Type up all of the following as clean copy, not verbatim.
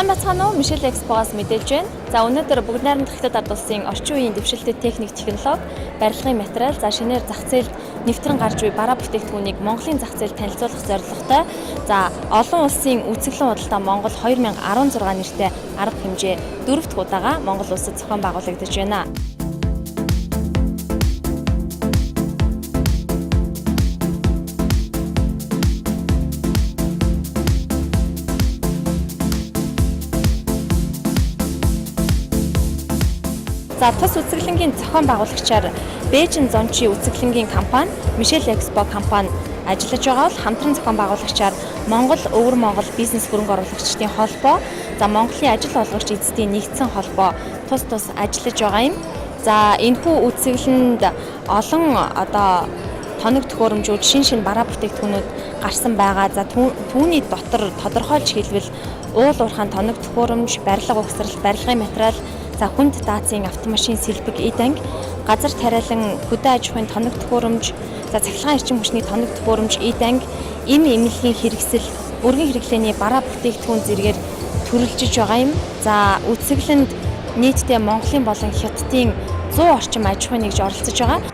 Сайн байцгаана уу? Мишель Экспогоос мэдээлж байна. За, өнөөдөр бүгд найрамдах Хятад ард улсын орчин үеийн дэвшилтэт техник технологи, барилгын материал, за шинээр зах зээлд нэвтрэн гарч буй бараа бүтээгдэхүүнийг Монголын зах зээлд танилцуулах зорилготой за олон улсын үзэсгэлэн худалдаа Монгол 2016 нэртэй арга хэмжээ дөрөв дэх удаага Монгол улсад зохион байгуулагдаж байна. За, тус үзэсгэлэнгийн зохион байгуулагчаар Бээжин Зончи үзэсгэлэнгийн компани, Мишель Экспо компани ажиллаж байгаа бол хамтран зохион байгуулагчаар Монгол Өвөр Монгол бизнес хөрөнгө оруулагчдын холбоо, за Монголын ажил олгогч эзэдийн нэгдсэн холбоо тус тус ажиллаж байгаа юм. За, энэхүү үзэсгэлэнд олон одоо тоног төхөөрөмжүүд, шин шин бараа бүтээгдэхүүнүүд гарсан байгаа. За, түүний дотор тодорхойлж хэлбэл уул уурхайн тоног төхөөрөмж, барилга угсрал, барилгын материал, за хүнд даацын автомашин, сэлбэг, эд анги, газар тариалан, хөдөө аж ахуйн тоног төхөөрөмж, за цахилгаан эрчим хүчний тоног төхөөрөмж, эд анги, эм эмнэлгийн хэрэгсэл, өргөн хэрэглээний бараа бүтээгдэхүүн зэрэгээр төрөлжиж байгаа юм. За, үзэсгэлэнд нийтдээ Монголын болон Хятадын 100 орчим аж ахуйн нэгж оролцож байгаа.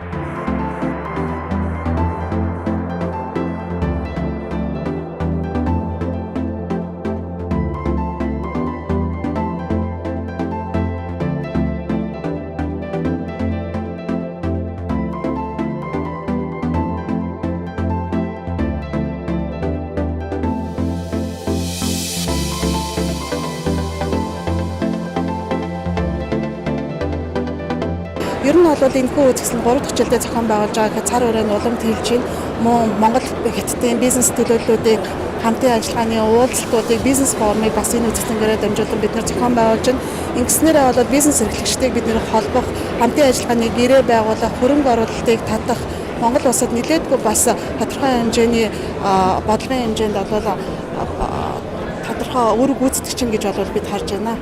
Ер нь бол энэхүү үзэсгэлэн 3 дахь жилдээ зохион байгуулж байгаа гэхэд цар хүрээнд улам тэлж байна. Мөн Монгол Хятадын бизнес төлөөллүүдийг, хамтын ажиллагааны уулзалтуудыг, бизнес форумыг бас энэ үзэсгэлэнгээр дамжуулан бид нэр зохион байгуулж байна. Ингэснээрээ бол бизнес эрхлэгчдийг бид нэр холбох, хамтын ажиллагааны гэрээ байгуулах, хөрөнгө оруулалтыг татах, Монгол улсад нэлээдгүй бас тодорхой хэмжээний бодлогын хэмжээнд бол тодорхой үүрэг гүйцэтгэж чинь гэж бол бид харж байна.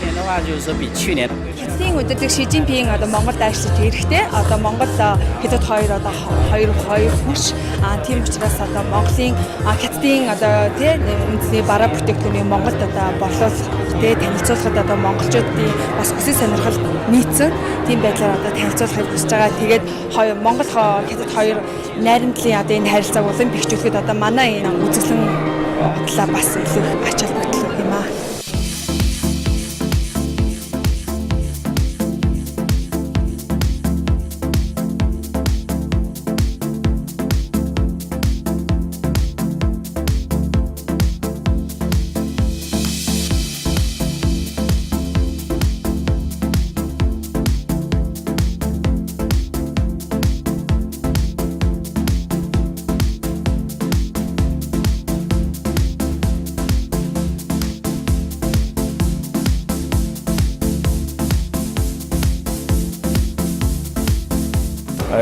年的话，就是说比去年 Хятадын удирдлага Ши Цзиньпин одоо Монголд ажиллаж ирэхдээ одоо Монгол Хятад хоёр одоо хоёр хоёр хөрш, тийм учраас одоо Монголын Хятадын одоо тий үндэсний бараа бүтээгдэхүүнийг Монголд одоо борлуулах тий танилцуулахад одоо монголчуудын бас хүсэл сонирхол нийцсэн тийм байдлаар одоо танилцуулахыг хүсэж байгаа. Тэгээд хоёр Монгол Хятад хоёр найрамдлын одоо энэ харилцааг улам бэхжүүлэхэд одоо манай энэ үзэсгэлэн худлаа бас илүү их ач холбогдол өгөх юм аа.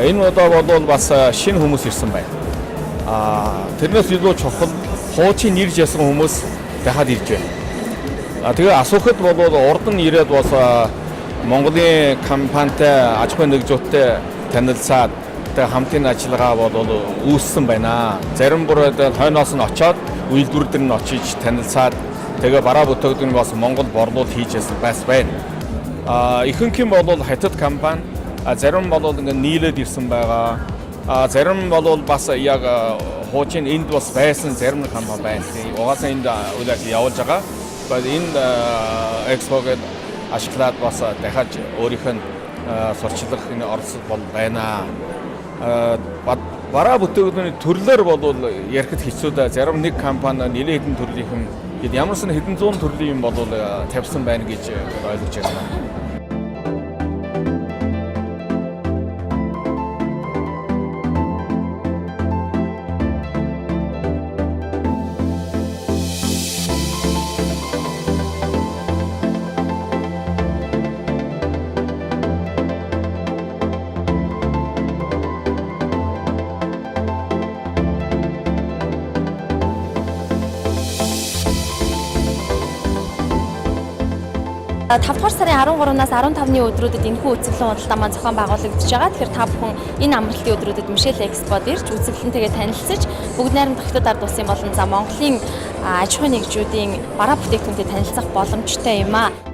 Энэ удаа бол бас шинэ хүмүүс ирсэн байна. Тэрнээс илүү чухал хуучин ирж ясан хүмүүс дахиад ирж байна. Тэгээ асуухад бол урд нь ирээд бас Монголын компанитай, аж ахуйн нэгжүүдтэй танилцаад тэгээ хамтын ажиллагаа бол үүссэн байна. Зарим бүр хойноос нь очоод үйлдвэр дээр нь очиж танилцаад тэгээ бараа бүтээгдэхүүн бас Монгол борлуул хийж ясан бас байна. Ихэнх юм бол хятад компани, зарим бол ингээ нийлээд ирсэн байгаа. Зарим бол бас яг хуучин энд бас байсан зарим компани байна. Угаасаа энд үйл ажил явуулж байгаа. Тэгэхээр энэ экспог ашиглаад бас дахиад өөрийнх нь сурчлах энэ оролцол бол байна. Бараа бүтээгдэхүүний төрлөөр бол ярихад хэцүү да. Зарим нэг компани нэлээд хэдэн төрлийн юм ямарсан хэдэн зуун төрлийн юм бол тавьсан байна гэж ойлгож байна. 5 дугаар сарын 13-наас 15-ны өдрүүдэд энэхүү үзэсгэлэн худалдаа маань зохион байгуулагдаж байгаа. Тэгэхээр та бүхэн энэ амралтын өдрүүдэд Мишель Экспод ирж үзэсгэлэнтэйгээ танилцаж бүгд найрамдах Хятад ард улсын болон за Монголын аж ахуйн нэгжүүдийн бараа бүтээгдэхүүнтэй танилцах боломжтой юм аа.